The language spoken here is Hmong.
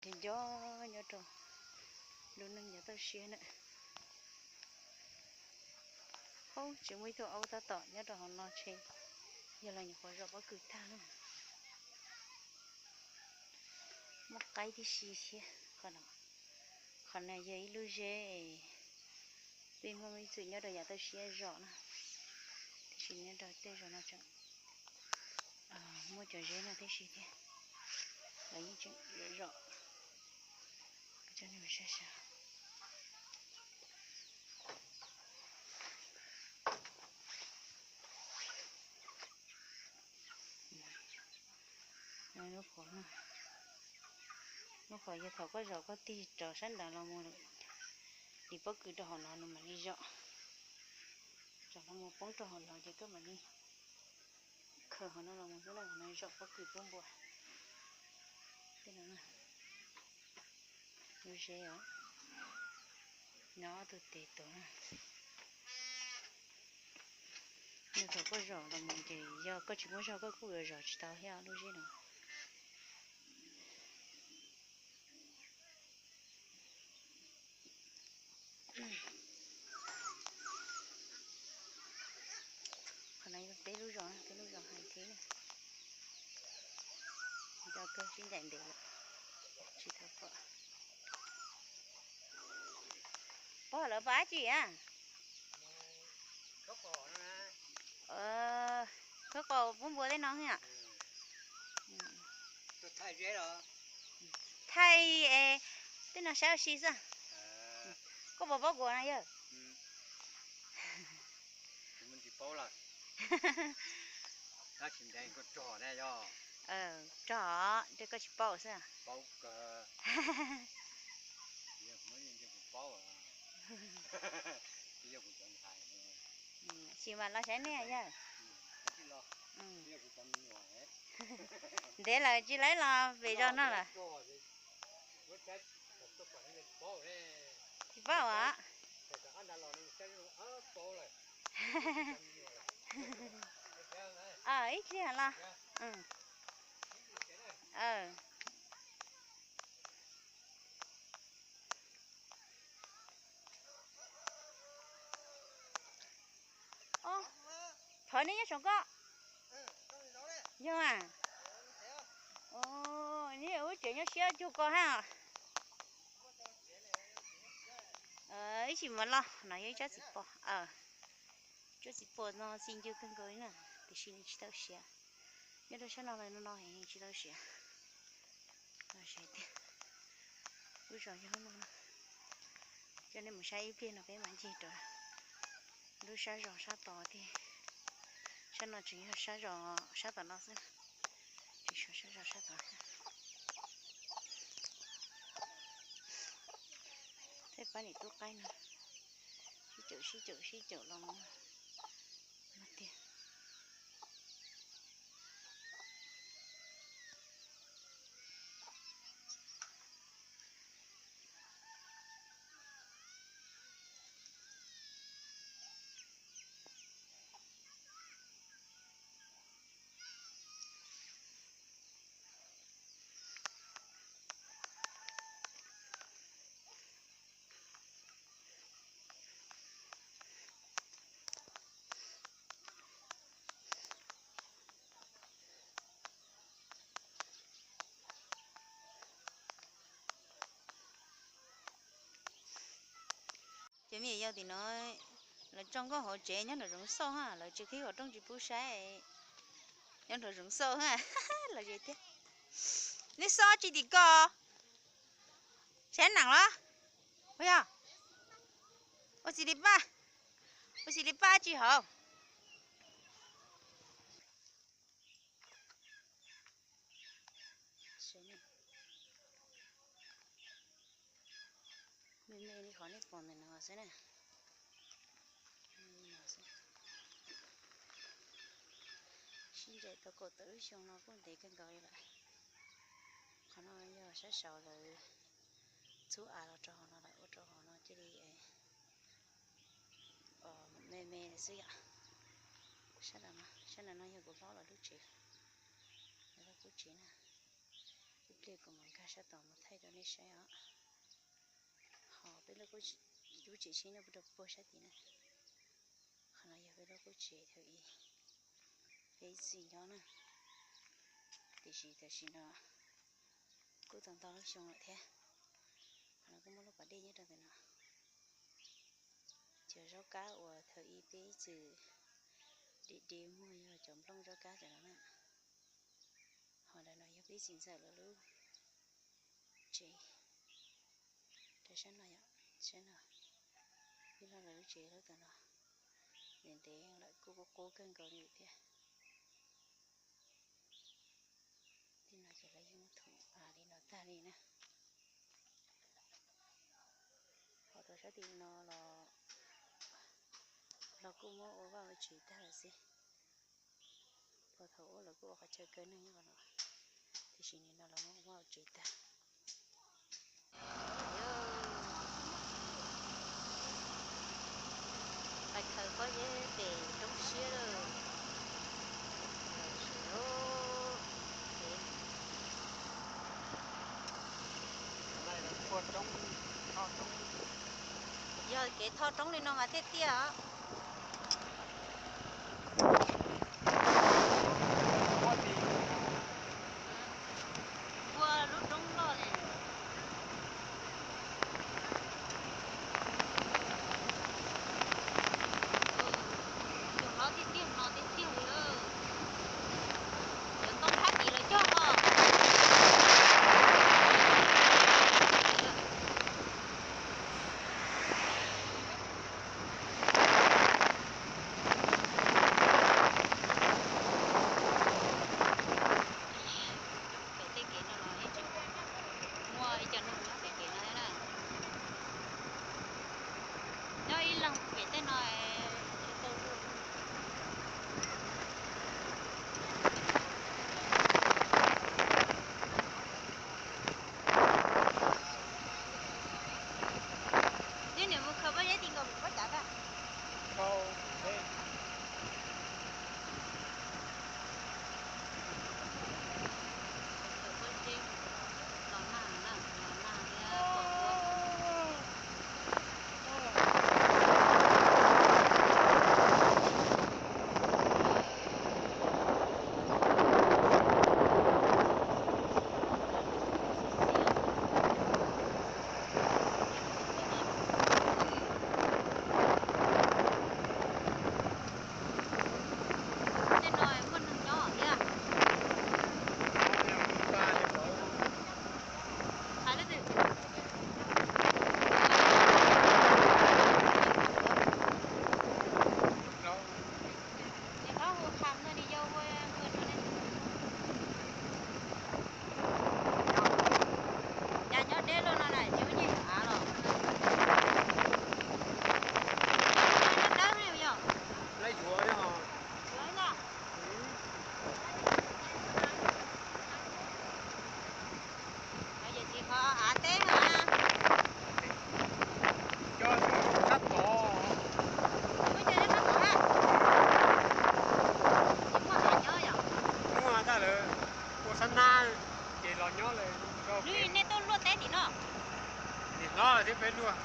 Nco nco nyob rau lub neej yav toj siab na. Hauv tseem muaj ib tug aub tab tom nyob rau hauv no, ntshe yog los nyuam qhuav zom pob kws tag na. Muaj qaib tib si thiab. Qhov no yog ib lub zeb, peb muaj ib txwm nyob rau yav toj siab zom na, tiam sis nyob rau tej zaum no tseem muaj cov zeb no tib si thiab. Lawv yeej tseem zom zom. Coj nej mus saib saib. Lub qhov, lub qhov yog thaum koj zom koj tig rov sab nrad los mus, tis pob kws rau hauv no nws mam li zom. Zom los mus poob rau hauv no ces koj mam li khaws hauv no los mus xwb na, hauv no zom pob kws pub npua. Tej no lub zeb os, nyob ob tug tes tuv na. Nws thaum koj zom los mus ces yog koj tsis muaj zog koj kuj yuav zom tsis tau thiab lub zeb no. Qhov no yog peb lub zos, peb lub zos hais thiab. Nco kawg sib ncaim ntev lawm, tsis tau pom. Pog lawv pom dab tsi a? Khawb qaum pub npua tej no xwb. Thaij es tej no saib ua si xwb. Koj puas paub kuv na yawg? Rog, ntshe koj tsis paub xwb. Sim mas los saib nej yawg. Ntev lawm tsis lawv los pem zos no lawm. Tsis paub os. Ib txhia los. Phawv nej nyob saum koj. Yog a. Neb lub tsev nyob siab cuag ko hab. Ib sim mus los no yog ib tsob txiv pos. Tsob txiv pos no txi ncw kawg nkaus li na, tiam sis nws tsis tau siav. Nyob rau sab no los no no heev tsis tau siav. Lub zos yog no, coj nej mus saib ib pliag no peb mam ncig rau lub sab zos sab tod tiag. Sab no tseem yog sab zos sab tom no xwb, tsis suav sab zos sab tod. Tej pab niam tub qaib no sib caum sib caum sib caum los no tiag. Cov me nyuam yaus tim no lawv tso nkauj hauv tsev nyob nram zoov xauj ha, lawv tsis qhib qhov rooj tsis pub saib, nyob nram zoov xauj ha. Lawv ze thiab. Nej xauj tsi tim ko? Saib nees los? Ua yog ua txiv li paj, ua txiv li paj tsi hauv. Me me li qhov nej pom ntawm no xwb na. Sib ncaim tau kaum tawm lub xyoo no kuj ntev kawg nkaus li lawm. Qhov no yog sab saud lawv txhub av los rau hauv no lawm, ua rau hauv no cia li me me xwb yom. Sab ntawm no, sab ntawm no yog kuv hlob lawv lub tsev, lawv lub tsev na. Kuv Pliag kuv mam nkag sab tod mus thaij rau nej saib os. Ho peb lub tsev tsheb nyob puag rau puag sab tid na. Qhov no yog peb lub qub tsev thaum ub peb ib txwm nyob na. Tiam sis tam sim no kuj tau ntau lub xyoo lawm thiab. Qhov no kuj muaj lub pas dej nyob rau ntawm no. Cov zaub kab uas thaum ub peb ib txwm de de muag yog cov nplooj zaub kab cov no na. Ho ntawm no yog peb txiv ntxawm lawv lub tsev. Rau sab no yom, sab no, peb lub, lawv lub tsev lub tom no. Ntev ntev lawm kuj qub qub kawg nkaus li thiab. Tej no ces lawv yeej muab thum li no tag li na. Ho rau sab tim no los, los kuj muab ua vaj ua tsev tag lawm xwb. Puag thaum ub lawv kuj ua qhov chaw kaw neeg nyob los, tiam sis nim no los muab ua vaj ua tsev tag. Pais khaws pob zeb pem roob siab lawm. Yog kev thoj roob li no mas thiaj tiaj os. Ua lub roob loj li. Tus hlob tiag tiag no tiag tiag li. Cov toj thab tim lawv cog os. Pem tej kev no los ib tseem muaj ib co neeg nyob pem kev no thiab na. Nyob ib leeg pem tej no tsis tau luag. Neb niam mus khaws pob zeb tim nkaus pob cav tag. Tej no muaj neeg nyob thiab. Hais lub twg? Niam hlob hu qha no nws yau ua npawg no ne. Cas nyob deb luaj no na, tsis muaj nyiaj yuav av los. Nyob dawb ne yog. Yuav ntag. Yog tsis qhov av teb mas. Cov sab tod. Muab cov sab tod na. Tsis muaj av nyob yom. Muaj ntag lawm, ua sab nab ces los nyob lawm. Nej tuaj luaj teb tim no. Nim hlob thiab peb luaj.